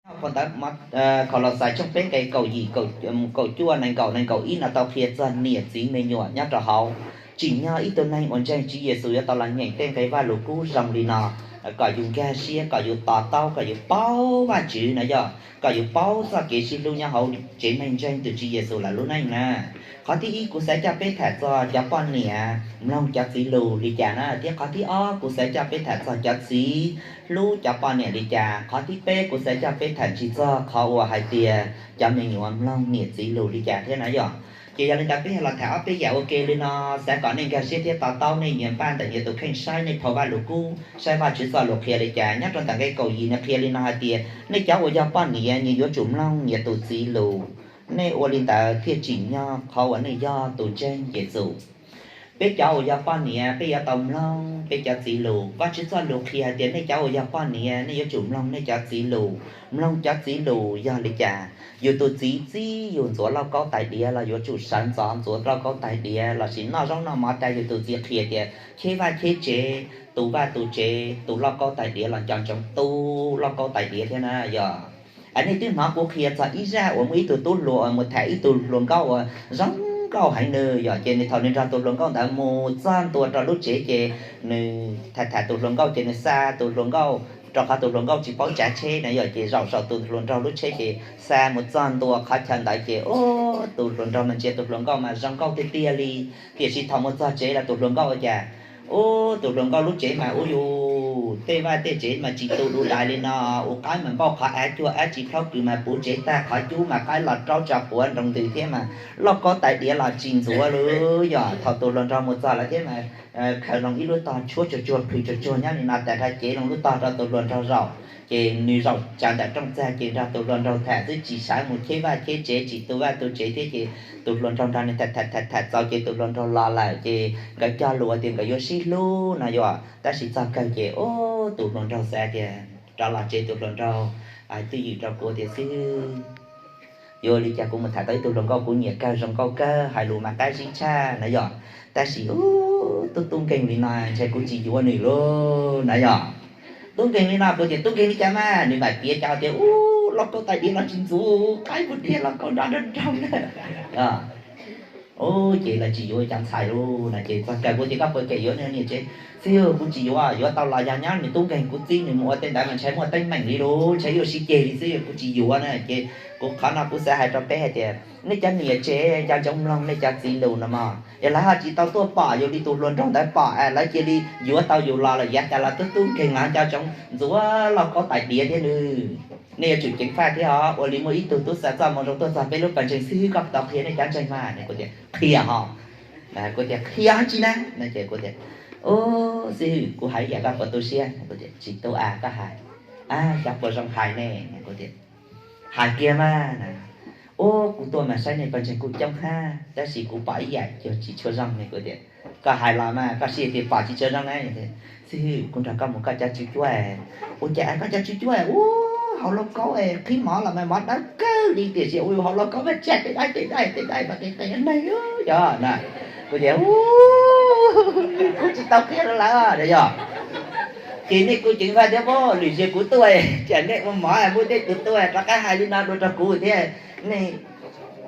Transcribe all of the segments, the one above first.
Phau ntawv Khaulauxais tshooj peb nqe kaum yim, kaum cuaj, nees nkaum, nees nkaum ib no tau qhia txog niam txiv me nyuam nyob rau hauv. Tsim nyog ib tug neeg uas ntseeg Tswv Yexus yuav tau los nyeem tej nqe Vajluskub zoo li no, kom yus nkag siab, kom yus to taub, kom yus paub Vajtswv na yog, kom yus paub txoj kev sib hlub nyob hauv tsev neeg ntseeg tus Tswv Yexus lawv lub neej na. Qhov thib ib kuv xav coj peb tham txog cov poj niam mloog cov txiv lus li cas na, thiab qhov thib ob kuv xav coj peb tham txog cov txiv hlub cov poj niam li cas. Qhov thib peb kuv xav coj peb tham ntsis txog qhov uas hais tias cov me nyuam mloog niam txiv lus li cas thiab na yog. Ces yog li ntawd peb yog los tham ob peb yam ua ke li no, xav kom nej nkag siab thiab to taub, nej nyias npaj ntawm nyias tus kheej saib nej phau Vajluskub, saib Vajtswv txoj lus qhia li cas. Nyob rau ntawm nqe kaum yim nws qhia li no hais tias nej cov uas yog poj niam nyias yuav tsum mloog nyias tus txiv lus, nej ua li ntawd thiaj tsim nyog qhov uas nej yog tus ntseeg Yexus. Peb cov uas yog poj niam peb yuav tau mloog peb cov txiv lus. Vajtswv txoj lus qhia hais tias nej cov uas yog poj niam nej yuav tsum mloog nej cov txiv lus. Mloog cov txiv lus yog li cas? Yus tus txiv txib yus ntxuav lauj kaub tais diav los yuav tsum sawv ntxov ntxuav lauj kaub tais diav, lossis noj zaub noj mov tas yus tus txiv qhia tias cheb vaj cheb tsev, tu vaj tu tsev, tu lauj kaub tais diav los nco ntsoov tu lauj kaub tais diav thiab na yog. Nej twb hnov kuv qhia txog ib zaj uas muaj ib tug tub hluas uas mus tham ib tug hluas nkauj uas zoo nkauj heev nws yog, ces nws thaum nws nrog tus hluas nkauj ntawd mus txog ntua rau lub tsev ces nws tham tham tus hluas nkauj ces nws xa tus hluas nkauj, rau qhov tus hluas nkauj tsis paub tsav tsheb na yog, ces zaum saum tus hluas nraug lub tsheb ces xa mus txog ntua qhov chaw ntawd ces ub, tus hluas nraug mas ntsia tus hluas nkauj mas zoo nkauj tiag tiag li. Tiam sis thaum mus txog tsev los tus hluas nkauj ua cas, ub, tus hluas nkauj lub tsev mas ub yus tej vaj tej tsev mas tsis tu du dais li no, ua qaib mas npauj qhov av cuag ab tsi plhaub kws mas puv tsev tag, qhov cub mas qaib los raub tso quav nroo ntws thiab mas lauj kaub tais diav los tsis ntxuav li. Yog thaum tus hluas nraug mus txog lawm thiab mas khaws loo ib lub tog tshuab tsuag tsuag plhws tsuag tsuag nyob li no tas dhau cev loo lub tog rau tus hluas nraug zaum. Ces nws zaum tsaws ntawm rooj txag ces nrog tus hluas nraug tham xwb, tsis sawv mus cheb vaj cheb tsev, tsis tu vaj tu tsev thiab ces tus hluas nraug nrog nws tham tham tham txaus ces tus hluas nraug los lawm ces nkawd cog lus tias nkawd yuav sib hlub no yog. Tab sis txog kawg ces ub, tus hluas nraug xav tias rov los tsev, tus hluas nraug twj ywm rau kuv tias xib hwb, yuav ua li cas kuv mus tham tau ib tug hluas nkauj kuv nyiam kawg, zoo nkauj kawg, hais lus mas qab zib tshaj na yog. Tab sis ub, tub tub nkeeg li no ntshe kuv tsis yuav nws lauj na yog. Tub nkeeg li no kuv tias tub nkeeg li cas mas nws mam piav cov tias ub, lauj kaub tais diav los tsis ntxuav, qaib puv thiab lauj kaub nrov nroo nroo na. Ub, ces lawv tsis yuav cov ntxhais lauj na ces txog kawg kuv tias koj puas kam yuav niam tsev? Xib hwb, kuv tsis yuav, yuav tau los yog nyob nws tub nkeeg kuv txib nws mus ua tej ntawd mas ntshe muaj teeb meem li lauj, ntshe yuav sib ceg li xwb, kuv tsis yuav na. Ces kuv qhov no kuv xav hais rau peb hais tias nej cov niam tsev nco ntsoov mloog nej cov txiv lus no mog. Yog lawv ho tsis tau tuaj pom yus li tus hluas nraug ntawd pom es lawv cia li yuav tau yus los lawm, yav tas los tub tub nkeeg los nco ntsoov ntxuav lauj kaub tais diav thiab nws. Nej yuav tsum ceev faj thiab os. Ua li muaj ib tug tub xa txoj moo zoo tuaj txog peb lub pawg ntseeg, xib hwb koj tau qhia nej cov ntseeg mas? Kuv tias qhia hos. Kuv tias qhia tsis na. Ces kuv tias, ub, xib hwb, kuv hais ib yam koj puas tu siab? Kuv tias tsis tu a, koj hais. A, xyov puas zoo hais ne. Kuv tias hais kiag mas. Ub, kuv tuaj mas saib nej pawg ntseeg kuj coob hab tab sis kuv pom ib yam cuag tsis tshua zoo ne. Kuv tias koj hais los mas, koj siab tias pom tsis tshua zoo na. Xib hwb, kuv nrog koj mus koj cov tswv cuab. Ua cas koj cov tswv cuab ub, hauv lauj kaub qhib mov los mas mov dawb kawg li tiam sis ua hauv lauj kaub mas tsam tej daim tej daim tej daim mas qis qis neeg yog na. Kuv tias kuv tsis tau qhia rau lawv na yog. Ces nej kuj ceev faj thiab pob, lwm zaus kuv tuaj tsam nej ua mov muaj tej tus tuaj rov qab hais li no dua rau kuv thiab. Nej,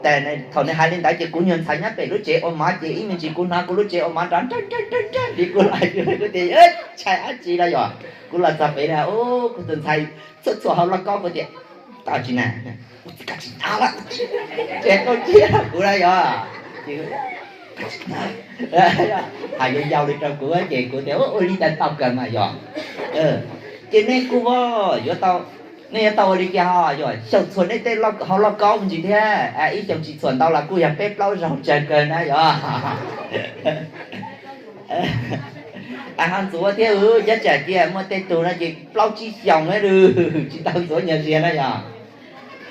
thaum nws hais li ntawd ces kuv nyuag ntxhais nyob pem lub tsev ua mov ces ib me ntsis kuv hnov kuv lub tsev ua mov nrov nrag nrag nrag nrag li kuv los, kuv tias ntshai dab tsi no yog. Kuv los txog pem na, ub, kuv tus ntxhais txhuam txhuam hauv lauj kaub, kuv tias tau tsis na? Koj tsis tau, ces qau tsiab kuv na yog. Hais yau yau li rau kuv ces kuv tias ua li ntawd tau kawg mas yog. Ces nej kuj yuav tau, nej yuav tau ua li cas ho yog, xyaum txhuam nej tej hauv lauj kaub ntsis thiab, ib xyoos tsis txhuam ntau los kuj yog peb plaub zaug tsawg kawg na yog. Ho ntxuav thiab, nyob tsam cia muaj tej tug no ces plaub tsib xyoos na, tsis tau ntxuav nyuag ziag na yog.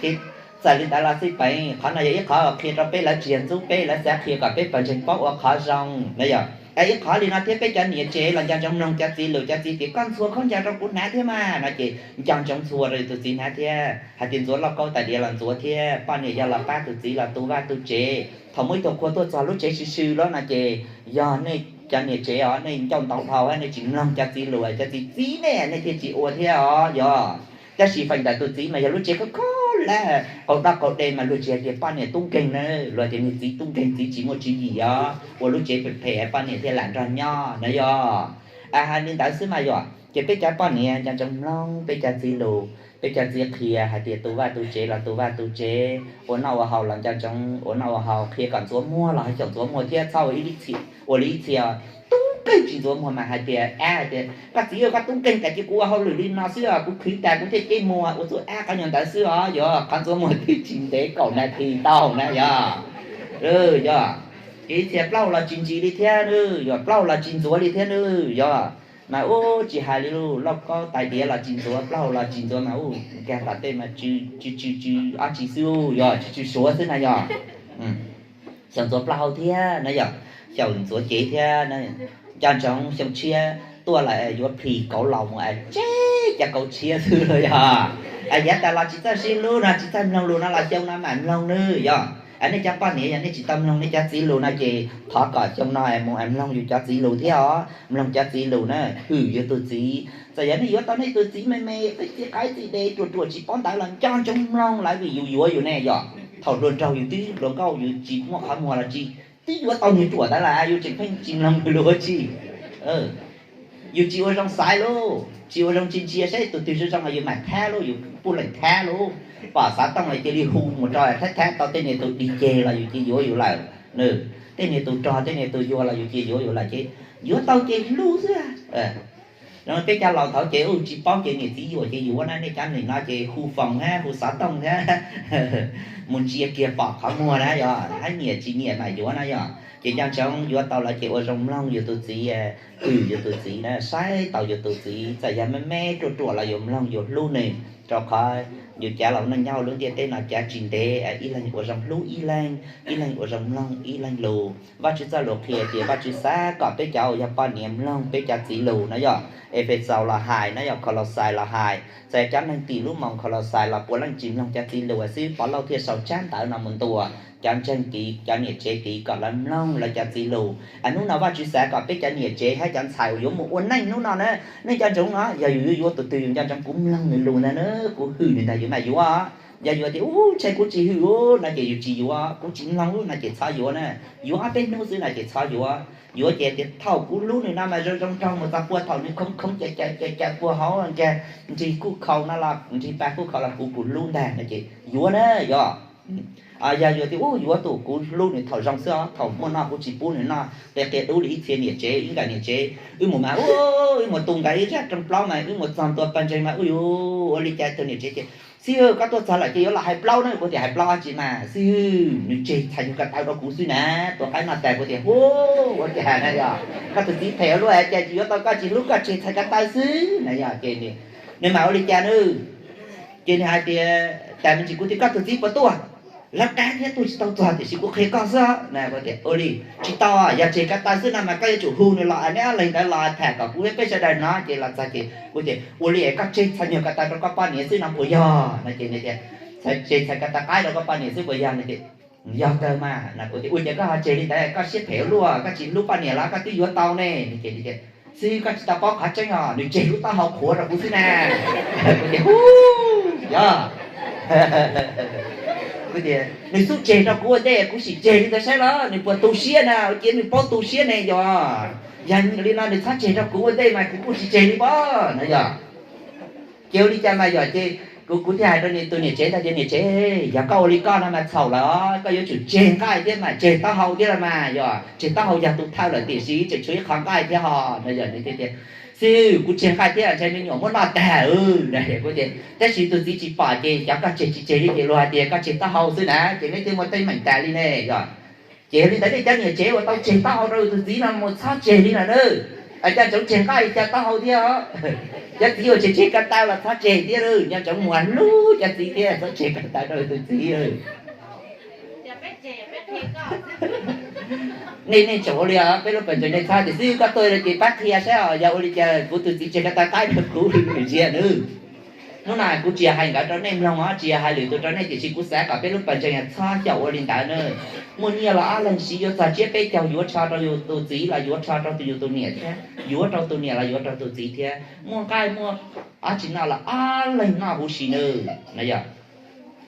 Ces txawm li ntawd los xij peem, qhov no yog ib qhov qhia rau peb lawv tsis yog ntxub peb, lawv xav qhia kom peb pawg ntseeg paub ua qhov zoo na yog. Ib qhov li no thiab peb cov niam tsev los nco ntsoov mloog cov txiv lus, cov txiv tias koj ntxhua khaub ncaws rau kuv hnav thiab mas no ces nco ntsoov ntxhua rau yus tus txiv hnav thiab. Hais tias ntxuav lauj kaub tais diav los ntxuav thiab, poj niam yog los pab tus txiv los tu vaj tu tsev. Thaum muaj ib tug qhua tuaj txog lub tsev swm swm lawm no ces yog nej cov niam tsev os, nej ncauj ntau dhau, nej tsis mloog cov txiv lus, cov txiv txib nej, nej thiaj tsis ua thiab os yog. Tab sis feem ntawm tus txiv mas yog lub tsev khov kho lawm, qaug doj qaug de mas luag tsis hais tias poj niam tub nkeeg na, luag tias niag txiv tub nkeeg, txiv tsis muaj tswv yim os, ua lub tsev phem phem poj niam thiaj lam nrog nyob na yog. Hais li ntawd xwb mas yog ces peb cov poj niam nco ntsoov mloog peb cov txiv lus, peb cov txiv qhia hais tias tu vaj tu tsev los tu vaj tu tsev, ua noj ua haus los nco ntsoov ua noj ua haus, qhia kom ntxuav muag los xyaum ntxuav muag thiab txhob ua ib txhia, ua li ib txhia tub nkeeg tsis ntxuav muag mas hais tias, ab, hais tias koj txiv, koj tub nkeeg, cas cia kuv ua hauj lwm li no xwb os, kuv khwv tas kuv thiaj ceb muag, ua txuj ab qhov nyuag ntawd xwb os, yog qhov ntxuav muag twb tsis ntev kaum nas this tau na yog. Yog, ces ib txhia plaub los tsis ntsis li thiab, yog plaub los tsis ntxuav li thiab, yog. Mas ub, tsis hais li lauj, lauj kaub tais diav los tsis ntxuav, plaub los tsis ntxuav mas ub, nkag tom tej mas tsw tsw tsw ob tsi xwb, yog tsw tsw suav xwb na yog. Xyaum ntxuav plaub hau thiab na yog, xyaum ntxuav cev thiab na. Nco ntsoov xyoo tshiab tuaj lawm yuav plhis kauv laus mus es tseb cov kauv tshiab xwb yog. Yav tas los tsis txawj sib hlub no tsis txawj mloog lus no los xyoo no mam mloog nawb yog. Nej cov poj niam yog nej tsis tau mloog nej cov txiv lus no ces thov kom xyoo no mus mloog yus cov txiv lus thiab os, mloog cov txiv lus na, hwm yus tus txiv. Txawm yog nej yuav tau nej tus txiv me me, txiv qaib txiv de ruam ruam tsis paub ntawv los nco ntsoov mloog lawv vim yus yuav yus ne yog. Thaum hluas nraug yus twb hluas nkauj yus tsis muaj qhov muag los tsis, twb yuav tau nws ruam ntawd lawm yus tseem pheej tsis mloog nws lus ua tsi. Yus tsis ua zoo xaiv lauj, tsis ua zoo ntsia ntsia saib tus twg zoo zoo mas yus mam thab lauj, yus puj leej thab lauj. Pom xav tooj los cia li hu mus rau thab thab tau tej niag tus dig ceg los yus cia yuav yus lawm. Tej niag tus rog tej niag tus yuag los yus cia yuav yus lawm ces yuav tau ces hlub xwb. Peb cov laus thaud ces ub tsis paub ces niam txiv yuam ces yuav na, nej cov nim no ces hu foos thiab hu xov tooj thiab mus ntsia kiag pom qhov muag na yog, hab nyiam tsis nyiam mam yuav na yog. Ces nco ntsoov yuav tau lawm ces ua zoo mloog yus tus txiv, hwm yus tus txiv na, saib taus yus tus txiv, txawm yog me me ruam ruam los yus mloog yus hlub nws, rau qhov yus cov laus neej nyob hauv lub ntiaj teb no cav tsis ntev, ib leeg ua zoo hlub ib leeg, ib leeg ua zoo mloog ib leeg lus. Vajtswv txoj lus qhia tias Vajtswv xav kom peb cov uas yog poj niam mloog peb cov txiv lus na yog. Efexaus los hais na yog, Khaulauxais los hais, txawm cov neeg tim lub moos Khaulauxais los puav leej tsis mloog cov txiv lus xwb, Povlauj thiaj sau tsab ntawv no mus ntuas cov ntseeg tid, cov niam tsev tid kom lawv mloog lawv cov txiv lus. Hnub no Vajtswv xav kom peb cov niam tsev hab cov ntxhais uas yuav mus ua neej hnub no na, nej nco ntsoov no, yog yus yuav yuav tus twg yus nco ntsoov kuv mloog nws lus ntag na, kuv hwm nws ntag yus mam yuav. Yog yus tias ub ntshai kuv tsis hwm no ces yus tsis yuav, kuv tsis mloog no ces txhob yuav na. Yuav ob peb hnub xwb no ces txhob yuav. Yuav ces tias thaum kuv hlub nws no mas zoo zoo nraug mus txog puag thaum nws khoob khoob ca ca ca ca puag hauv nkag nrig kuj khau no los nrig pa kuj khau los kuv kuv hlub ntag no ces yuav na yog. Yog yuav tias ub yuav tus kuv hlub nws thaum zoo xwb os, thaum muaj noj kuv tsis pub nws noj, qia qia dub li ib txhia niam tsev ib nkawm niam tsev, wb mus mas ub, wb mus tu nkawd ib zaj rooj plaub mas wb mus txog ntua pawg ntseeg mas ub yuav ua li cas tus niam tsev tias xib hwb koj tuaj txog lawm ces yuav los hais plaub na, kuv tias hais plaub dab tsi mas xib hwb nws tseg txhais nyuag ko taw rau kuv xwb na, tua qaib noj tas kuv tias hu, ua cas na yog, koj tus txiv phem ua luaj cas tsis yuav tau koj tsis hlub koj tseg txhais ko taw xwb na yog ces nws mas ua li cas na. Ces nws hais tias tas me ntsis kuv tias koj tus txiv puas tuaj, lawv qab thiab tuaj tsis tau txog tiam sis kuv qhia koj xwb na, kuv tias ua li tsis tau, yog tseg ko taw xwb no mas koj yuav tsum hu nws los neb ob leeg ntawd los tham kom kuv thiab peb sawv daws hnov ces los txog ces kuv tias ua li koj tseg txhais nyuag ko taw rau koj poj niam xwb no puas yog no ces nws tias tseg txhais ko taw qaib rau koj poj niam xwb puas yog no ces yog kawg mas no kuv tias ua cas koj ho tseg li ntawd, koj siab phem ua luaj, koj tsis hlub poj niam los koj twb yuav tau ne no ces nws tias xib hwb koj tsis tau paub qhov tseeb os, nws tseg lub taub hau qhuav rau kuv xwb na. Kuv tias hu, yog, kuv tias nws xub tseg rau kuv ua ntej kuv sim tseg li ntawd saib los nws puas tu siab na, ua ciav nws paub tu siab ne yog, yog li no nws txhob tseg rau kuv ua ntej mas kuv kuj tsis tseg li pob no yog. Ces ua li cas mas yog ces kuv kuv thiaj hais rau tus niam tsev ntawd tias niam tsev, yog koj ua li koj no mas txhaum lawm, koj yuav tsum tseg nqaij thiab mas tseg taub hau thiab los mas yog, tseg taub hau yog tus thawj lawm tiam sis tseem tshuav ib qho nqaij thiab ho no yog nws thiaj tias xib hwb kuv tseg nqaij thiab ntshai me nyuam muab noj tag na. Kuv tias tab sis tus txiv tsis pom ces xyov koj tseg tsis tseg li ces luag hais tias koj tseg taub hau xwb na ces neb twb muaj teeb meem tas li ne yog. Ces yog li ntawd nej cov niam tsev uas tau tseg taub hau rau tus txiv no mus txhob tseg li no na. Coj ntsoov tseg nqaij li cas taub hau thiab os. Cov txiv uas tseg tseg ko taw los txhob tseg thiab na, nco ntsoov mus hlub cov txiv thiab txhob tseg ko taw rau tus txiv. Nej nej tseem ua li os, peb lub pawg ntseeg nej txhob tias xib hwb koj tuaj ces pab qhia saib os, yog ua li cas kuv tus txiv tseg ko taw qaib rau kuv ntsia nawb. Hnub no kuv tsis yog hais nkawd rau nej mloog os, tsis yog hais lwm tus rau nej, tiam sis kuv xav kom peb lub pawg ntseeg txhob xyaum ua li ntawd na. Muaj nyiaj los ob leeg siv, yuav txog tsiab peb caug yuav rho rau yus tus txiv los yuav rho rau yus tus niam thiab, yuav rau tus niam los yuav rau tus txiv thiab. Muaj nqaij muaj dab tsi noj los ob leeg noj huv si na. No yog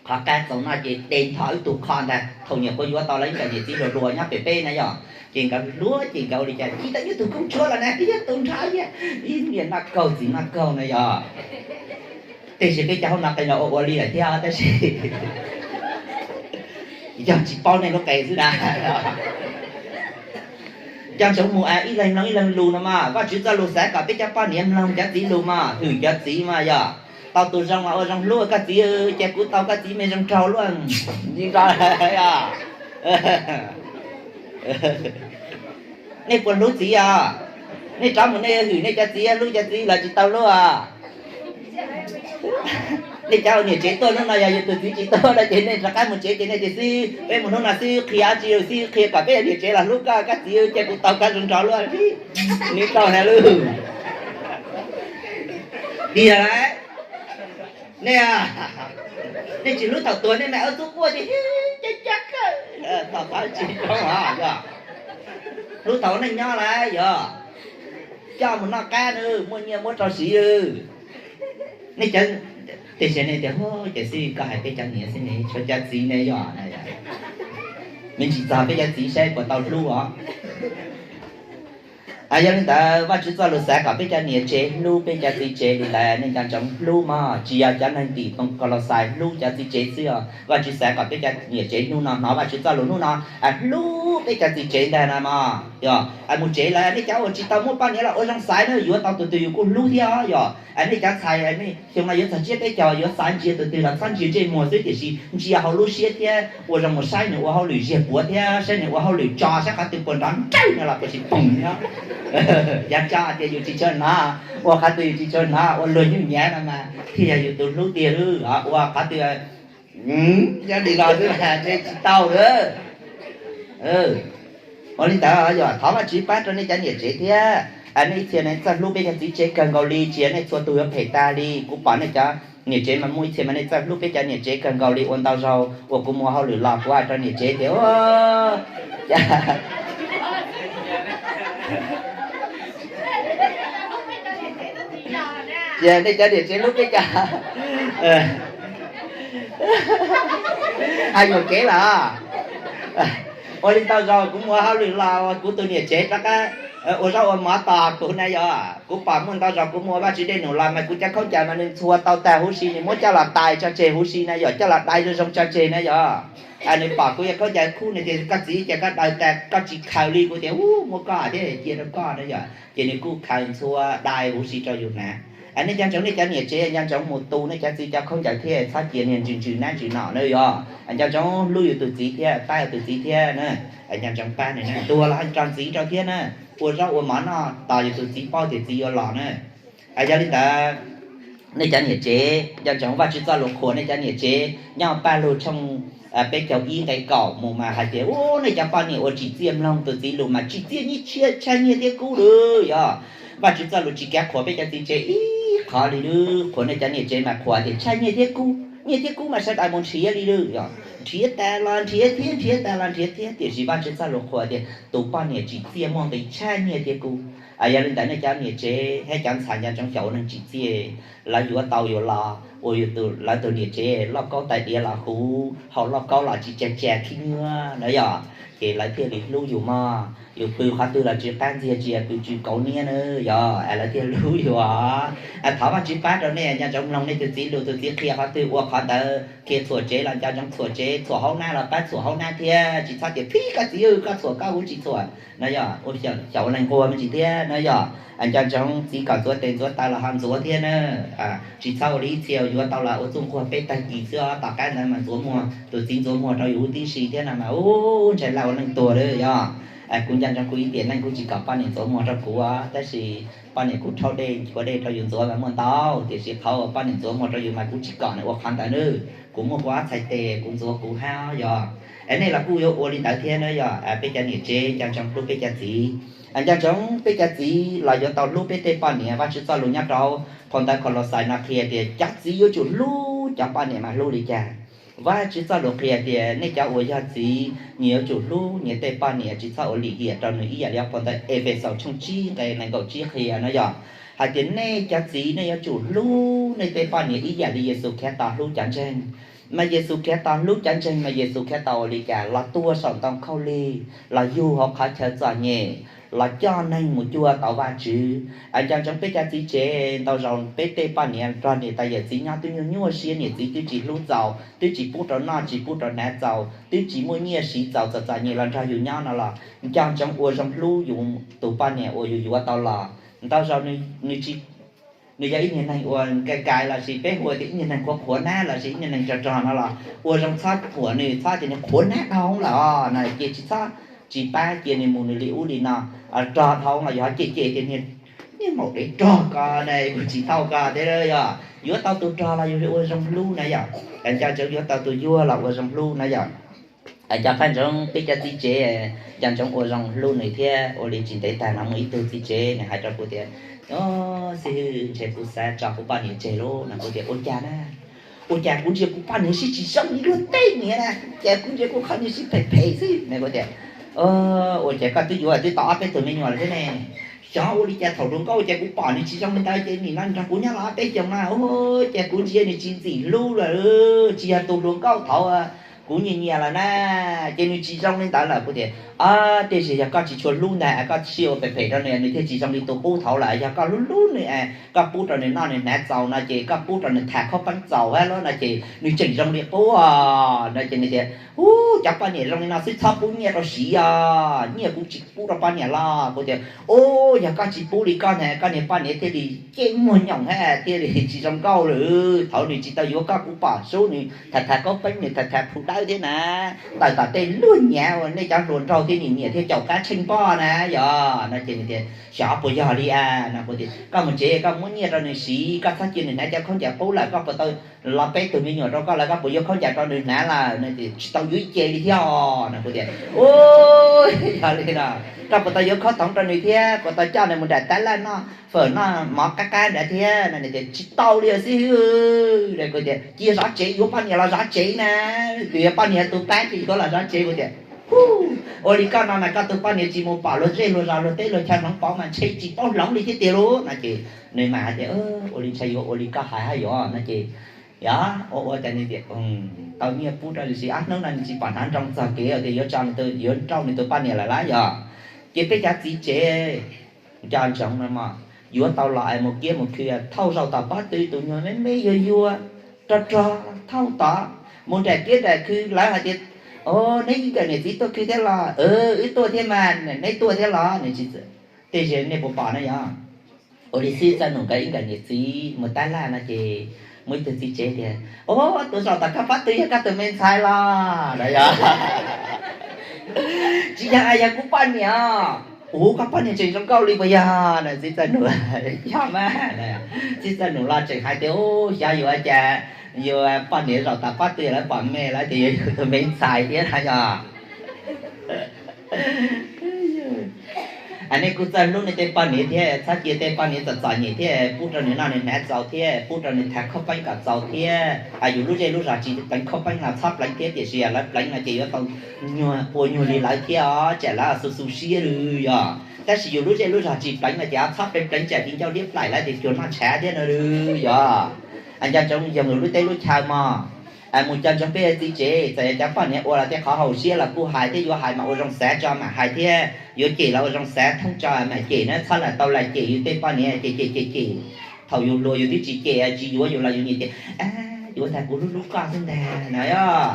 qhov qab txaus noj ces de ntho ib tug kho ntag, thaum nyuam qhuav yuav tau los ib co niam txiv hluas hluas nyob pem peb na yog. Ces nkawd hluas ces nkawd ua li cas, ib tug yog tus koob tshuaj los na, ib tug nrho ib yam, ib niam noj kaug txiv noj kaug na yog. Tiam sis peb cov hauv no qee los ua ua li lawm thiab tab sis yog tsis paub nej lub qe xwb na. Nco ntsoov mus ib leeg mloog ib leeg lus no mas, Vajtswv txoj lus xav kom peb cov poj niam mloog cov txiv lus mas, hwm cov txiv mas yog. Tau tus zoo mas ua zoo hlub koj txiv, ces kuv tau koj txiv me zoo nraug luaj. Tsis nco os. Nej puas hlub txiv os? Nej rov mus nej hwm nej cov txiv, hlub cov txiv los tsis tau hlub os. Nej cov niam tsev tuaj hnub no yog yus tus txiv tsis tuaj no ces nej rov qab mus tsev ces nej tias xib peb mus hnub no xib qhia dab tsi xib qhia kom peb niam tsev los hlub koj, koj txiv ces kuv tau koj zoo nraug luaj. Nws tau hais lus tiag lawm. Nej, nej tsis hlub thaum tuag nej mas ua txuj quaj ces cab cab kawg, thaum qhov tsis zoo os yog. Hlub thaum neej nyob lawm yog, coj mus noj qab na, muaj nyiaj muab rau siv. Nej cov, tiam sis nej tias, tiam sis koj hais peb cov niam xwb ne, tshuav cov txiv ne yog. Me ntsis txog peb cov txiv saib puas tau hlub os. Yog li ntawd Vajtswv txoj lus xav kom peb cov niam tsev hlub peb cov txiv tsev li ntawd, nej nco ntsoov hlub mog, tsis yog cov neeg tim Kos Los Xais hlub cov txiv tsev xwb os. Vajtswv xav kom peb cov niam tsev hnub no hnov Vajtswv txoj lus hnub no, hlub peb cov txiv tsev ntag na mog. Yog mus tsev lawm nej cov uas tsis tau muaj poj niam los ua zoo xaiv na, yuav tau tus twg yus kuj hlub thiab os. Yog nej cov ntxhais, xyoo no yuav txog tsiab peb caug yuav xaiv ntsia tus twg los txhob ntsia ntsej muag xwb, tiam sis ntsia hauv lub siab thiab ua zoo mus saib nws ua hauj lwm ziag puav thiab saib nws ua hauj lwm tso saib qhov twg puas nrov nrawj no los puas tsis poom no. Yav tso tias yus tsis tshua hnov, ua qhov twg yus tsis tshua hnov, ua luag nyuj nyav no mas thiaj yog yus tus hlub tiag lawm. Ua qhov twg nyob li no xwb mas ntshe tsis tau lawm. Ua li ntawd yog thov Vajtswv pab rau nej cov niam tsev thiab. Nej ib txhia nej txawj hlub peb cov txiv tsev kawg nkaus li, tsis yog nej txhua tus yuav phem tag li. Kuv pom nej cov niam tsev mas muaj ib txhia mas nej txawj hlub peb cov niam tsev kawg nkaus li. Ua ntau zaus uas kuv mus ua hauj lwm los kuv hais rau niam tsev tias, ces nej cov niam tsev hlub peb cov, hais yuam kev lawm. Ua li ntau zaus kuv mus ua hauj lwm los kuv tus niam tsev rov qab ua zaub ua mov tos kuv na yog. Kuv pom muaj ntau zaus kuv mus ua Vajtswv dej num los mas kuv cov khaub ncaws mas nws ntxhua tau tag huv si, nws muab coj los tais tso tseg huv si na yog, coj los dai zoo zoo tso tseg na yog. Nws pom kuv yog khaub ncaws khub nws tias koj txiv ces koj daws tas koj tsis khaws li, kuv tias u muab koj thiab cia rau koj na yog, ces nws kuj khaws ntxhua dai huv si rau yus hnav. Nej nco ntsoov nej cov niam tsev nco ntsoov mus tu nej cov txiv cov khaub ncaws thiab txhob cia niag ntsws ntsws nab ntsws no na yog. Nco ntsoov hlub yus tus txiv thiab pab yus tus txiv thiab na. Nco ntsoov pab nws na, tuag los ho tso ntxiv rau thiab na, ua zaub ua mov noj tos yus tus txiv paub tias txiv yuav los na. Yog li ntawd nej cov niam tsev nco ntsoov Vajtswv txoj lus qhuas nej cov niam tsev nyob Paj Lug tshooj peb caug ib nqe kaum mus mas hais tias u nej cov poj niam uas tsim txiaj mloog tus txiv lus mas tsim txiaj nyiaj tshaj nyiaj thiab kub lawm yog. Vajtswv txoj lus tsis kav qhuas peb cov txiv tsev ib qho li lawm, qhuas nej cov niam tsev mas qhuas tias tshaj nyiaj thiab kub, nyiaj thiab kub mas sawv daws mus nrhiav li lawm yog. Nrhiav tas los nrhiav thiab, nrhiav tas los nrhiav thiab, tiam sis Vajtswv txoj lus qhuas tias tus poj niam tsim txiaj muaj nqis tshaj nyiaj thiab kub. Yog li ntawd nej cov niam tsev thiab cov ntxhais nco ntsoov xyaum ua neeg tsim txiaj, lawv yuav tau yus los ua yus, lawv tus niam tsev lauj kaub tais diav los huv, haus lauj kaub los tsis tsa tsa khib nyiab na yog, ces lawv thiaj li hlub yus mog. Yus pw qhov twg los tsis qab ntxiag, tsis yog pw tsw kauv niab na yog, lawv thiaj hlub yus os. Thov Vajtswv pab rau nej nco ntsoov mloog nej tus txiv lus, tus txiv qhia qhov twg ua qhov ntawd, qhia txhuam tsev los nco ntsoov txhuam tsev, txhuam hauv nab los pab txhuam hauv nab thiab, tsis txhob tias phib koj txiv koj txhuam koj kuv tsis txhuam na yog, xyaum ua neeg nquag me ntsis thiab na yog. Nco ntsoov txiv kom ntxuav tes ntxuav taw los ho ntxuav thiab na. Tsis txhob ua li ib txhia yuav tau los ua txuj nquag peb tag kis xwb os, tom qab ntawd mas ntxuav muag, tus txiv ntxuav muag rau yus huv tib si thiab no mas u, ntshai laj ua neeg tuag lawm yog. Kuv nco ntsoov kuv ib tiam neej kuv tsis kom poj niam ntxuav muag rau kuv, tab sis poj niam kuv rhaub dej nchuav dej rau yus ntxuav mas muaj ntau, tiam sis qhov uas poj niam ntxuav muag rau yus mas kuv tsis kom nws ua qhov ntawd na. Kuv muaj kuv ob txhais tes kuv ntxuav kuv hab yog. Nej los kuj yuav ua li ntawd thiab na yog, peb cov niam tsev nco ntsoov hlub peb cov txiv. Nco ntsoov peb cov txiv los yuav tau hlub peb tej poj niam. Vajtswv txoj lus nyob rau phau ntawv Kaulauxais no qhia tias cov txiv yuav tsum hlub cov poj niam mas hlub li cas. Vajtswv txoj lus qhia tias nej cov uas yog txiv, nyias yuav tsum hlub nyias tej poj niam, tsis txhob ua lim hiam rau nws, ib yam li phau ntawv Efexaus tshooj tsib nqe nees nkaum tsib qhia no yog hais tias nej cov txiv nej yuav tsum hlub nej tej poj niam ib yam li Yexus Khetos hlub cov ntseeg. Mas Yexus Khetos hlub cov ntseeg mas Yexus Khetos ua li cas? Los tuag saum ntoo khaub lig, los yug hauv qhov chaw txom nyem, los coj neeg mus cuag tau Vajtswv. Nco ntsoov peb cov txiv tsev, ntau zaus peb tej poj niam nrog niam tais yawm txiv nyob twb nyuaj nyuaj siab, niam txiv twb tsis hlub txaus, twb tsis pub rau noj tsis pub rau hnav txaus, twb tsis muaj nyiaj siv txaus, txom txom nyem los nrog yus nyob no los nco ntsoov ua zoo hlub yus tus poj niam uas yus yuav tau los. Ntau zaus nws yog ib niag neeg uas nkais kais lossis peb hu tias ib niag neeg qhuav qhuav hnab lossis ib niag neeg rog rog no los ua zoo txhob qhuas nws, txhob tias nws qhuav hnab dhau lawm no ces tsis txhob, tsis pab cia nws mus nws li ub li no, rog dhau los yog cem cem tias niag, niag maum dev rog ko na, kuv tsis tau ko thiab yog yuav tau tus rog los yus ua zoo hlub na yom, nco ntsoov yuav tau tus yuag los ua zoo hlub na yom. Nco ntsoov peb cov txiv tsev, nco ntsoov ua zoo hlub nws thiab. Ua li tsis ntev tag no muaj ib tug txiv tsev nws hais rau kuv tias, xib hwb, ntshe kuv xav tso kuv poj niam tseg lauj no. Kuv tias ua cas na? Ua cas kuv ntsia kuv poj niam sib tsis zoo li luag tej niam na, cas kuv ntsia kuv qhov niag sib phem phem xwb na. Kuv tias ua cas koj twb yuav twb tau ob peb tug me nyuam lawm thiab ne. Xyov ua li cas thaum hluas nkauj ces kuv pom nws tsis zoo li ntawd ces nim no nrog kuv nyob los ob peb xyoos na, ua cas kuv ntsia nws tsis ntxim hlub lawm, tsis yog tus hluas nkauj thaum kuv nyiam nyiam lawm na, ces nws tsis zoo li ntawd lawm. Kuv tias tej zaum yog koj tsis tshua hlub ntag, koj sib ua phem phem rau nws, nws thiaj tsis zoo li tus qub thaud lawm. Yog koj hlub hlub nws es koj pub rau nws noj nws hnav txaus no ces koj pub rau nws tham khaub peeb txaus hab lawm no ces nws tseem zoo li qub os no ces nws tias, ub, cov poj niam zoo li no xwb txhob pub nyiaj rau siv os, nyiaj kuv tsis pub rau poj niam los. Kuv tias ub, yog koj tsis pub li koj na, koj niag poj niam thiaj li cem muag nyoos hab thiaj li tsis zoo nkauj lawm. Thaum nws tsis tau yuav koj kuv pom sub nws tham tham khaub peeb, nws tham tham plhu dawb thiab na, tawm tom tej luag nyav uas nej cov hluas nraug thiab nyiam nyiam thiaj caum qab tsheej poj na yog no ces nws tias xyov puas yog li a no. Kuv tias koj mus tsev koj muab nyiaj rau nws siv, koj txhob cia nws hnav cov khaub ncaws qub lawm, koj puas tau los peb tug me nyuam rau koj lawm koj puas yuav khaub ncaws rau nws hnav lawm no? Tsis tau yuav ib ce li thiab os no. Kuv tias ub, yog li no koj puas tau yuav khob toov rau nws thiab, puas tau coj nws mus nram tab laj noj fawm noj mov qab qab nrad thiab no? Nws tias tsis tau li os xib hwb. Kuv tias cia zov tsev, yuav poj niam los zov tsev na, tus yuav poj niam tus pab ces yuav los zov tsev. Kuv tias ub, ua li koj no mas koj tus poj niam tsis mus pom luag zej luag zos luag teb luag chaw hloov pauv mas ntshe tsis paub hloov li thiab tiag lauj no ces nws mas hais tias ua li ntshai yuav ua li koj hais hab yuav no ces yog ua ua cas nws tias tau nyiaj pub rau nws siv ob hnub no nws tsis pom hnav nroo txog kev tias yuav tso nws, yuav nrauj nws tus poj niam lawm lab yog. Ces peb cov txiv tsev nco ntsoov no mog, yuav tau los es mus kiab mus khw, thauj zaum tom pob tw tus nyuag me me yuag yuag rog rog thauj tod mus nram kiab nram khw, lawv hais tias o, neb ib nkawm niam txiv tuaj khw thiab los? Wb tuaj thiab mas, neb tuaj thiab los? Nws tsis, tej zaum nej puas pom na yog. Ua li xib txawj num nkawd ib nkawm niam txiv mus tab laj no ces muaj ib tug txiv tsev tias o, tus zaum tom koj pob tw yog koj tus me ntxhais los? Yog, tsis yog, yog kuv poj niam. Ub, koj poj niam tseem zoo nkauj li puas yog no? Txiv txawj num, yog mas. Txiv txawj num los tseem hais tias u, xyov yuav cas, yuav poj niam zaum tom pob tw lawv pom me lawv tias yuav yug tus me ntxhais thiab no yog. Nej kuj txawj hlub nej tej poj niam thiab, txhob cia tej poj niam txom txom nyem thiab, pub rau nws noj nws hnav txaus thiab, pub rau nws tham khaub peeb kom txaus thiab. Yus lub zej lub zos tsis pleev khaub peeb los txhob pleev thiab, tiam sis yog lawv pleev no ces yuav tau nyuag ua nyuag li lawv thiab os, tsam lawv xu xu siab lawm yog. Tab sis yus lub zej lub zos tsis pleev no ces txhob pleev pleev tsam tsis ncauj liab plaim lawv tias cuag noj ntshav thiab no lawm yog. Nco ntsoov yoog yus lub teb lub chaw mog. Mus nco ntsoov peb txiv tsev, txawm yog cov poj niam ua los tej qhov haum siab los kuj hais thiab, yuav hais mas ua zoo xav tso mam hais thiab, yuav cem los ua zoo xav thooj tso mam cem na, txhob lam tau lam cem yus tej poj niam cem cem cem cem. Thaum yus hluas yus twb tsis cem tsis yuav yus los yus nyiam tias yuav ntag, kuv hlub hlub koj xwb ntag no.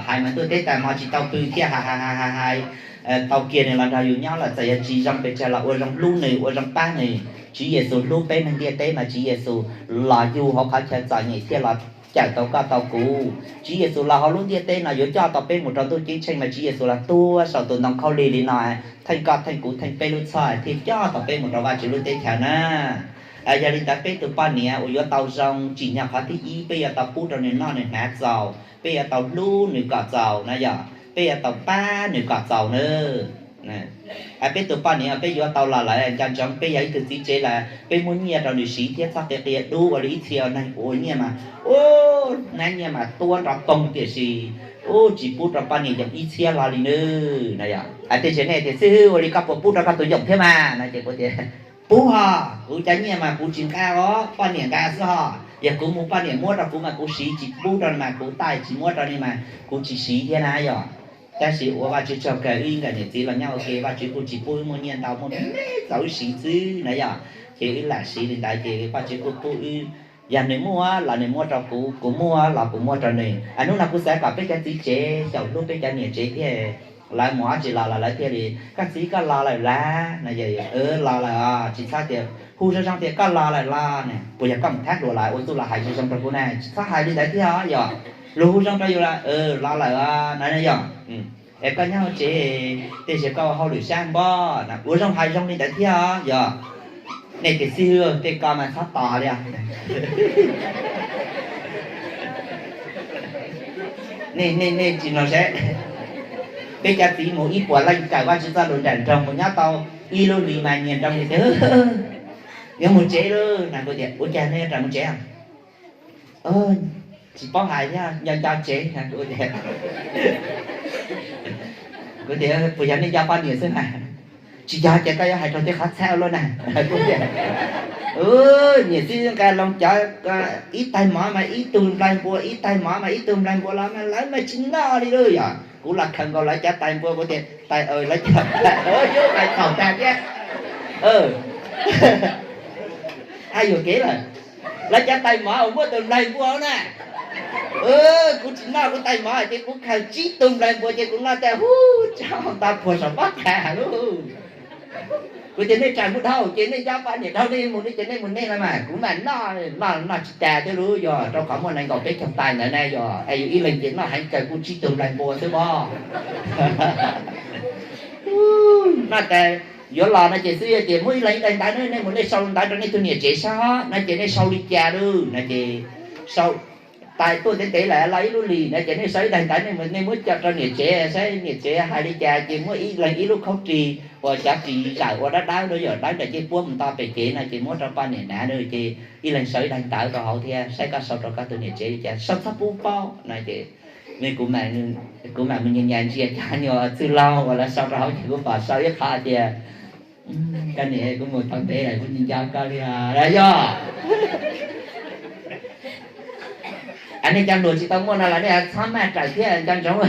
Hais mas ntuj teb tas hmo tsis tau pw thiab hais hais hais hais hais tau kiag nws los nrog yus nyob lawm, txawm yog tsis zoo pes tsawg los ua zoo hlub nws, ua zoo pab nws. Tswv Yexus hlub peb neeg ntiaj teb mas Tswv Yexus los yug hauv qhov chaw txom nyem thiaj los cawm tau koj tau kuv. Tswv Yexus los hauv lub ntiaj teb no yuav coj tau peb mus rau ntuj ceeb tsheej mas Tswv Yexus los tuag saum tus ntoo khaub lig li no, theej koj theej kuv theej peb lub txhoj thiaj coj tau peb mus rau Vajtswv lub teb chaws na. Yog li ntawd peb tus poj niam uas yuav tau zoo tsim nyog qhov thib ib peb yuav tau pub rau nws noj nws hnav txaus, peb yuav tau hlub nws kom txaus na yog, peb yuav tau pab nws kom txaus nawb. Hais peb tus poj niam peb yuav tau los lawm, nco ntsoov peb yog ib tug txiv tsev lawm, peb muab nyiaj rau nws siv thiab txhob qia qia dub ua li ib txhia neeg ua nyiaj mas, u, hnab nyiaj mas tuab nrov poog tiam sis, u, tsis pub rau poj niam yoom ib txhiab hlo li nawb no yog. Hais tej zaum nej tias xib hwb ua li koj puas pub rau koj tus yoom thiab mas no ces kuv tias, pub hos, kuv cov nyiaj mas kuv tsis nqa os, poj niam nqa xwb hos, yog kuv mus poj niam muab rau kuv mas kuv siv, tsis pub rau mas kuv taij, tsis muab rau li mas kuv tsis siv thiab na yog. Tab sis ua Vajtswv tsaug kawg wb nkawm niam txiv los nyob ua ke, Vajtswv kuj tsis pub wb muaj nyiaj ntau, muaj me me txaus wb siv xwb na yog. Ces wb lam siv li ntawd ces Vajtswv kuj pub wb, yog nws muaj los nws muab rau kuv, kuv muaj los kuv muab rau nws. Hnub no kuv xav kom peb cov txiv tsev xyaum hlub peb cov niam tsev thiab, lawv mus dab tsi los los lawv thiaj li, koj txiv koj los lawm lawm no, los lawm os, tsis txhob tias hu zoo zoo tias koj los lawm los ne, puas yog koj mus thab hluas los ua txuj los hais zoo zoo rau kuv na, tsis txhob hais li ntawd thiab os yog. Luag hu zoo rau yus los los lawm os no yog. Es koj nyob hauv tsev, tej zaum koj ua hauj lwm sab npoj no, ua zoo hais zoo li ntawd thiab os yog. Nej tias xib hwb tej ko mas txhob tos li os. Nej, nej, nej tsis mloog seb, peb cov txiv mus ib puas leej kawm Vajtswv txoj lus nram nroog mus nyob tau ib lub hlis mas nyias nroo tias, yuav mus tsev lauj no, kuv tias ua cas nej yuav mus tsev? Tsis paub hais thiab, nco nco tsev. Kuv tias puas yog nej nco poj niam xwb na? Tsis yog ces koj yuav hais rau tej qhov txhab luaj na. Niam txiv nqa loo cov, ib taig mov mas ib tug nplaig npua, ib taig mov mas ib tug nplaig npua los mas lawv mas tsis noj li lauj yog. Kuv los khaws nkaus lawv cov taig npua, kuv tias, taig, lawv cov taig, yuav hais thaum tag thiab. Ab yuam kev lawm, lawv cov taig mov uas muaj tus nplaig npua na. Kuv tsis noj kuv taig mov ces kuv khaws tsib tug nplaig npua ces kuv noj tas huv tso tau puag saum pob txha lauj. Kuv tias nej tsam mus dhau ces nej nco poj niam dhau, nej mus nej ces nej mus nej los mas kuv mam noj, noj tsis tas thiab lauj yog, rau qhov muaj nees nkaum peb caug taig ntawd na yog, es yus ib leeg ces noj heev kawg kuj tsib tug nplaig npua xwb pob. Noj tas yuav los no ces xwb tias muaj ib leeg ib daig ntawv, nej mus nej sau ntawv rau nej tus niam tsev saib no ces nej sau li cas lauj no ces, sau, tais tuaj ntev ntev lawm los ib lub hlis no ces nej sau ib daig ntawv, nej muab coj rau niam tsev saib niam tsev hais li cas ces muab ib leeg ib lub khaub ris uas cov ris zawm ua dawb dawb, yog dawb daim ceg puab mus nto pem kev no ces muab rau poj niam hnav na ces ib leeg sau ib daig ntawv rau hauv thiab saib koj sau rau koj tus niam tsev li cas, sau txhob pub paub no ces kuv mam mus nyas nyas ntsia cov nyuag txwj laug uas lawv sau rau hauv ces kuv pom sau ib qho tias, koj niam, kuv mus tau ntev lawm kuv tsis nco koj li os yog. Nej cov hluas tsis tau muaj no los nej txhob maj raws thiab, nco ntsoov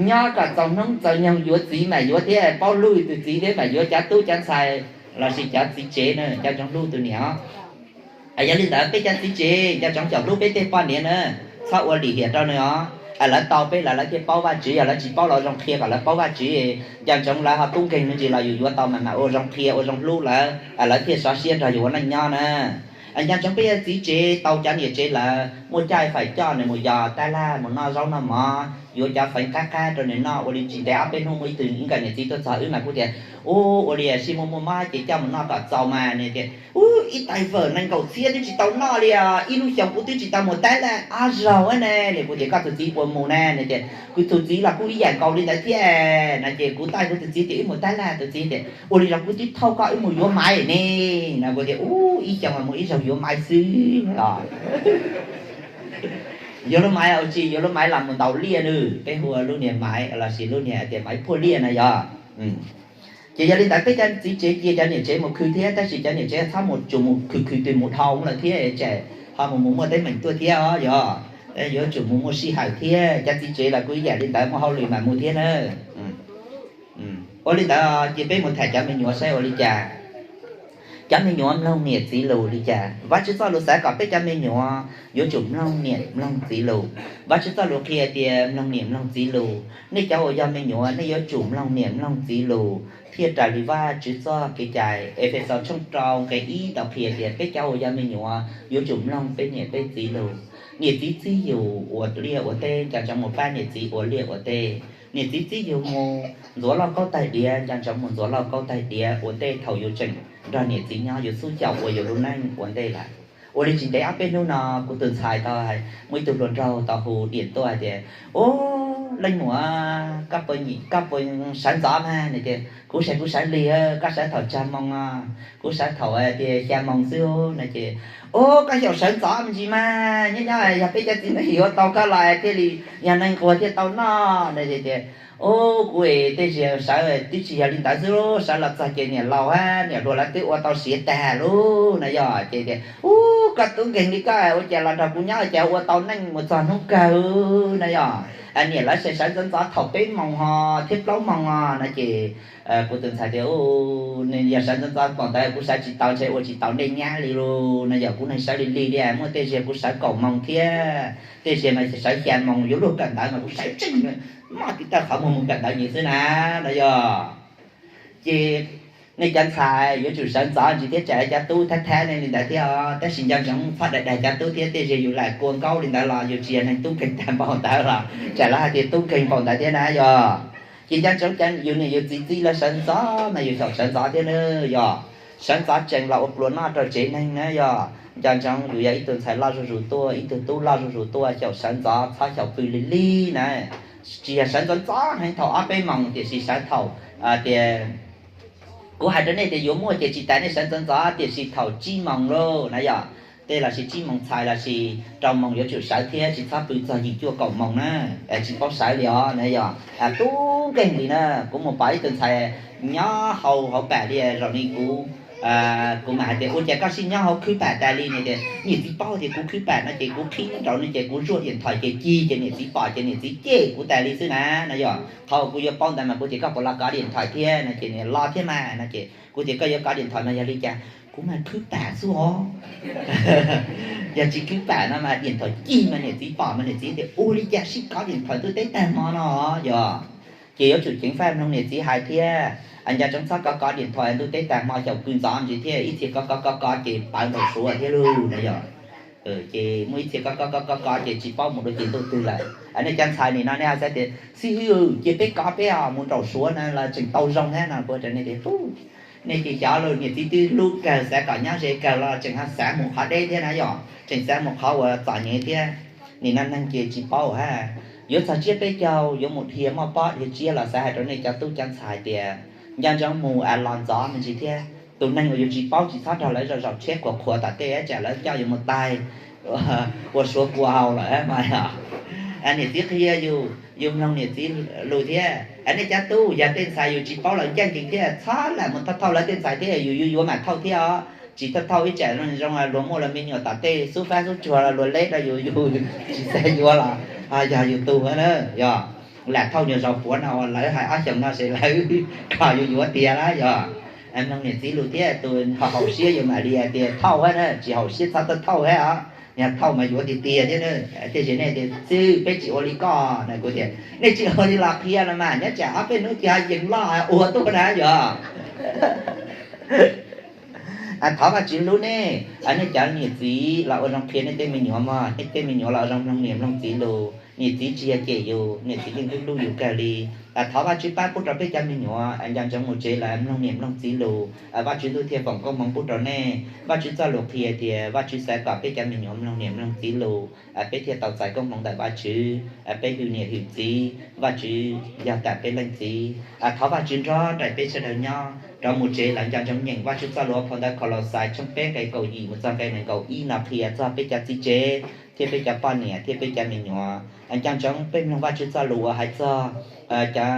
nyob kom txaus hnub txaus nyoog yuav txiv mam yuav thiab, paub hlub tus txiv thiab mam yuav cov tub cov ntxhais lossis cov txiv tsev na, nco ntsoov hlub tus niam os. Yog li ntawd peb cov txiv tsev nco ntsoov xyaum hlub peb tej poj niam na, txhob ua lim hiam rau nws os. Lawv tau peb lawv, lawv thiaj paub Vajtswv, yog lawv tsis paub los zoo qhia kom lawv paub Vajtswv, nco ntsoov lawv ho tub nkeeg me ntsis los yus yuav tau mas mam ua zoo qhia ua zoo hlub lawv, lawv thiaj sov siab nrog yus ua neej nyob na. Nco ntsoov peb cov txiv tsev tau cov niam tsev lawv muaj caij faim coj nws mus yos tab laj mus noj zaub noj mov, yuav cov feev qab qab rau nws noj, ua li tsis ntev ob peb hnub muaj ib tug ib nkawm niam txiv tuaj txog wb mas kuv tias, u, ua li sib muaj muaj mob ces coj mus noj kom txaus mas, nws tias, u, ib tais fawm nees nkaum txhiab twb tsis tau noj li os, ib lub xyoos kuv twb tsis tau mus tab laj ob zaug ne. Nws, kuv tias koj tus txiv puas mus na? Nws tias kuv tus txiv los kuj ib yam nkaus li ntawd thiab no ces kuv taij kuv tus txiv tias wb mus tab laj, tus txiv tias ua li los kuv twb thauj koj wb mus yuav maiv ne no, kuv tias u, ib xyoos mus ib zaug yuav maiv xwb os. Yuav lub maiv ua tsi? Yuav lub maiv los mus ntaus liaj na, peb hu ua lub niag maiv lossis lub niag tias maiv phuaj liaj na yog. Ces yog li ntawd peb cov txiv tsev cia cov niam tsev mus khwv thiab, tab sis cov niam tsev txhob mus tsum mus khwv khwv twg mus dhau lawm thiab tsam ho mus mus muaj teeb meem tuaj thiab os yog. Yuav tsum mus muaj sij hawm thiab, cov txiv tsev los kuj ib yam li ntawd, muaj hauj lwm mas mus thiab na. Ua li ntawd ces peb mus tham cov me nyuam saib ua li cas. Cov me nyuam mloog niam txiv lus li cas? Vajtswv txoj lus xav kom peb cov me nyuam yuav tsum mloog niam mloog txiv lus. Vajtswv txoj lus qhia tias mloog niam mloog txiv lus. Nej cov uas yog me nyuam nej yuav tsum mloog niam mloog txiv lus thiaj raws li Vajtswv txoj kev cai. Efexus tshooj rau nqe ib tau qhia tias peb cov uas yog me nyuam yuav tsum mloog peb niam peb txiv lus. Niam txiv txib yus ua liaj ua teb, nco ntsoov mus pab niam txiv ua liaj ua teb. Niam txiv txib yus mus ntxuav lauj kaub tais diav, nco ntsoov mus ntxuav lauj kaub tais diav ua ntej thaum yus tseem nrog niam txiv nyob, yus xub xyaum ua yus lub neej ua ntej lawm. Ua li tsis ntev ob peb hnub no kuv tus ntxhais tau hais, muaj ib tug hluas nraug tau hu diam tuaj hais tias, u, Leej muam, koj puas, koj puas sawv ntxov mas? Nws tias, Kuv sawv, kuv sawv lig, koj sawv thaum tsawg moos? Kuv sawv thaum tias xya moos xwb no ces, Ua, koj xyaum sawv ntxov me ntsis mas, nyob nyob yog peb cov txiv neej ua tau koj los thiaj li yog neeg nquag thiaj tau noj no. Ces tias, Ua, kuv es tej zaum sawv twb tsis yog li ntawd xwb, sawv los txog ces niam laus hab niam hluas lawv twb ua tau siav tag lawm no yog. Ces tias, Ua, koj tub nkeeg li koj ua cas los nrog kuv nyob ces ua tau neej mus txog hnub kawg no yog. Niam lawv sawv ntxov ntxov thaum peb moos ho thiab plaub moos os no ces kuv tus ntxhais tias, Yog sawv ntxov ntxov thaum ntawd kuv sawv tsis tau, ntshe ua tsis tau nej nyab li lawm no yog, kuv neeg sawv lig lig li, muaj tej zaum kuv sawv kaum moos thiab, tej zaum mas sawv xya moos, yuav luag kawm ntawv mas kuv sawv tsees, maj tiv tawj qhov muag mus kawm ntawv ntxiv xwb na no yog. Ces nej cov ntxhais yuav tsum sawv ntxov ntsis thiab, tsam cov tub thab thab nej li ntawd thiab os. Tab sis nco ntsoov txhob dag dag cov tub thiab, tej zaum yus lam kua nkaub li ntawd los yus tsis yog neeg tub nkeeg tag npaum ntawd los tsam lawv hais tias tub nkeeg npaum ntawd thiab na yog. Ces nco ntsoov cov yus niam yus txiv txib lawv sawv ntxov mas yus xyaum sawv ntxov thiab na yog. Sawv ntxov tsees los ua pluas noj rau tsev neeg na yog. Nco ntsoov yus yog ib tug ntxhais loj zuj zus tuaj, ib tug tub loj zuj zus tuaj, xyaum sawv ntxov, txhob xyaum pw lig lig na. Tsis yog sawv ntxov ntxov heev thaum ob peb moos, tiam sis sawv thaum tias kuv hais rau nej tias yuav muaj ces tsis tas nej sawv ntxov ntxov, tiam sis thaum tsib moos lauj na yog, tej los sis tsib moos txhais los sis rau moos yuav tsum sawv thiab, tsis txhob pw txog yim cuaj kaum moos na, tsis paub sawv li os na yog. Tub nkeeg li na, kuv mus pom ib tug ntxhais nyob hauv hauv pam li zaum ni kuv, kuv mam hais tias, Ua cas koj sib nyob hauv khwb pam tas li? Nws tias niam txiv paub tias kuv khwb pam no ces kuv qhib nraud no ces kuv zuaj diam nthoim ces cig ces niam txiv pom ces niam txiv cem kuv tas li xwb na no yog. Qhov uas kuv yuav paub ntawd mas kuv tias, Koj puas los kov diam nthoim thiab no ces nws, Los thiab mas no ces kuv tias, Koj yuav kov diam nthoim mas yog li cas? Kuv mas khwb pam xwb os. Yog tsis khwb pam no mas diam nthoim cig mas niam txiv pom mas niam txiv tias, Ua li cas sib kov diam nthoim ntuj teb tag hmo no yog? Ces yuav tsum ceev faj mloog niam txiv hais thiab. Nco ntsoov txhob kov kov diam nthoim ntuj teb tag hmo, xyaum pw ntxov ntsis thiab, ib txhia kov kov kov kov ces pawv nraum suav thiab lauj na yog. Ces muaj ib txhia kov kov kov kov kov ces tsis paub mus rau ces ntuj twg lawm. Nej cov ntxhais nim no nej ho xav tias, Xib hwb, cia peb kov peb os, mus nraum suav na los tseem tau zoo thiab no, kuv tias, Nej cia xyov lauj, niam txiv twb hlub kawg, xav kom nyob ze kawg los tseem ho xav mus qhov deb thiab na yog, tseem xav mus qhov uas txom nyem thiab. Nim no neeg ces tsis paub hab. Yuav txog tsiab peb caug yuav mus dhia moj pob dhia tsiab los xav hais rau nej cov tub cov ntxhais tias, nco ntsoov mus los ntxov me ntsis thiab. Tus neeg uas yus tsis paub tsis txhob nrog lawv zaum zaum tshiab qhuas qhuas tom tej, tsam lawv coj yus mus taig ua suav kua hau lawm mas yog. Niam txiv qhia yus, yus mloog niam txiv lus thiab. Nej cov tub, yog tej ntxhais yus tsis paub los ncaaj ncees thiab, txhob lam mus thauj thauj lawv tej ntxhais thiab, yus yuav yuav mam thauj thiab os. Tsis thauj thauj ib tsam zoo luag muaj luag me nyuam tom tej xub fab xub tsuag los luag leb rau yus, yus tsis xav yuav los yog yus tug na yog. Lam thauj nyuag zos puav no uas lawv hais ob xyoos no ces lawv kom yus yuav tiag lawm yog. Mloog niam txiv lus thiab, tus haum siab yus mam li hais tias thauj hab na, tsis haum siab txhob thauj thauj hab os. Yog thauj mas yuav tiag tiag thiab na. Tej zaum nej tias, Txiv, peb tsis ua li koj na. Kuv tias, Nej tsis ua li los qhia los mas, nyob tsam ob peb hnub ces ho yees loj ua tuaj na yog. Thov Vajtswv hlub nej, nej cov niam txiv los ua zoo qhia nej tej me nyuam mog, nej tej me nyuam los ua zoo mloog niam mloog txiv lus. Niam txiv tsis yog cem yus, niam txiv yeej hlub hlub yus kawg li. Thov Vajtswv pab pub rau peb cov me nyuam nco ntsoov mus tsev lawm mloog niam mloog txiv lus, Vajtswv ntuj thiaj foom koob hmoov pub rau nej. Vajtswv txoj lus qhia tias Vajtswv xav kom peb cov me nyuam mloog niam mloog txiv lus, peb thiaj tau txais koob hmoov ntawm Vajtswv. Peb hwm niam hwm txiv, Vajtswv yog tam peb leej txiv. Thov Vajtswv nrog nraim peb sawv daws nyob. Rov mus tsev lawm nco ntsoov nyeem Vajtswv txoj lus phau ntawv Kaulauxais tshooj peb nqe kaum yim mus txog nqe nees nkaum ib no qhia txog peb cov txiv tsev thiab peb cov poj niam thiab peb cov me nyuam. Nco ntsoov peb mloog Vajtswv txoj lus uas hais txog cov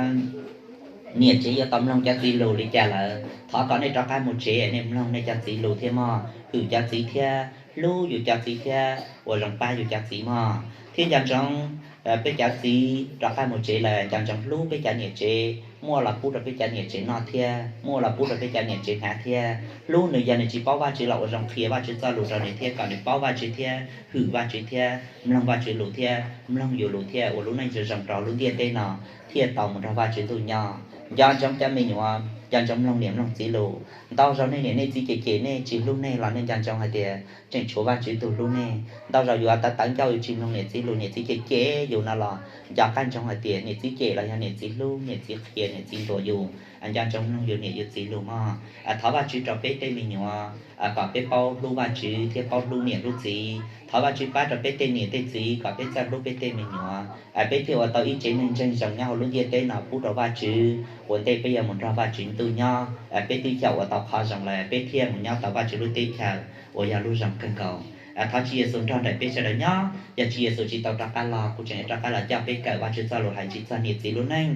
niam tsev yuav tau mloog cov txiv lus li cas lawm. Thov kom nej rov qab mus tsev nej mloog nej cov txiv lus thiab mog, hwm cov txiv thiab, hlub yus cov txiv thiab, ua zoo pab yus cov txiv mog. Thiab nco ntsoov peb cov txiv rov qab mus tsev lawm nco ntsoov hlub peb cov niam tsev, muaj los pub rau peb cov niam tsev noj thiab, muaj los pub rau peb cov niam tsev hnav thiab. Hlub nws, yog nws tsis paub Vajtswv los ua zoo qhia Vajtswv txoj lus rau nws thiab kom nws paub Vajtswv thiab, hwm Vajtswv thiab, mloog Vajtswv lus thiab, mloog yus lus thiab, ua lub neej zoo zoo rau lub ntiaj teb no thiaj tau mus nrog Vajtswv ntuj nyob. Nco ntsoov cov me nyuam, nco ntsoov mloog niam mloog txiv lus. Ntau zaus nej niam nej txiv cem cem nej, tsis hlub nej los nej nco ntsoov hais tias tseem tshuav Vajtswv tug hlub nej. Ntau zaus yus tawv tawv ncauj yus tsis mloog niam txiv lus, niam txiv cem cem yus no los nco qab ntsoov hais tias niam txiv cem los yog niam txiv hlub, niam txiv qhia, niam txiv ntuas yus. nco ntsoov mloog yus niam yus txiv lus mog. Thov Vajtswv rau peb tej me nyuam kom peb paub hlub Vajtswv thiab paub hlub niam hlub txiv. Thov Vajtswv pab rau peb tej niam tej txiv kom peb txawj hlub peb tej me nyuam, peb thiaj ua tau ib tsev neeg ntseeg zoo nyob hauv lub ntiaj teb no pub rau Vajtswv. Ua ntej peb yuav mus nrog Vajtswv ntuj nyob, peb twb xyaum ua tau qhov zoo lawm, peb thiaj mus nyob tau Vajtswv lub teb chaws uas yog lub zoo kawg nkaus. Thov Tswv Yexus nrog nraim peb sawv daws nyob. Yog Tswv Yexus tsis tau rov qab los, kuv tseem yuav rov qab los coj peb kawm Vajtswv txoj lus hais ntsis txog niam txiv lub neej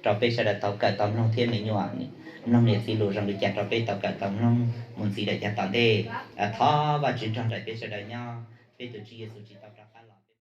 rau peb sawv daws tau kawm tau mloog thiab me nyuam mloog niam txiv lus zoo li cas rau peb tau kawm tau mloog mus ntxiv daim cov tom ntej. Thov Vajtswv nrog nraim peb sawv daws nyob. Peb tus Tswv Yexus tsis tau rov qab los.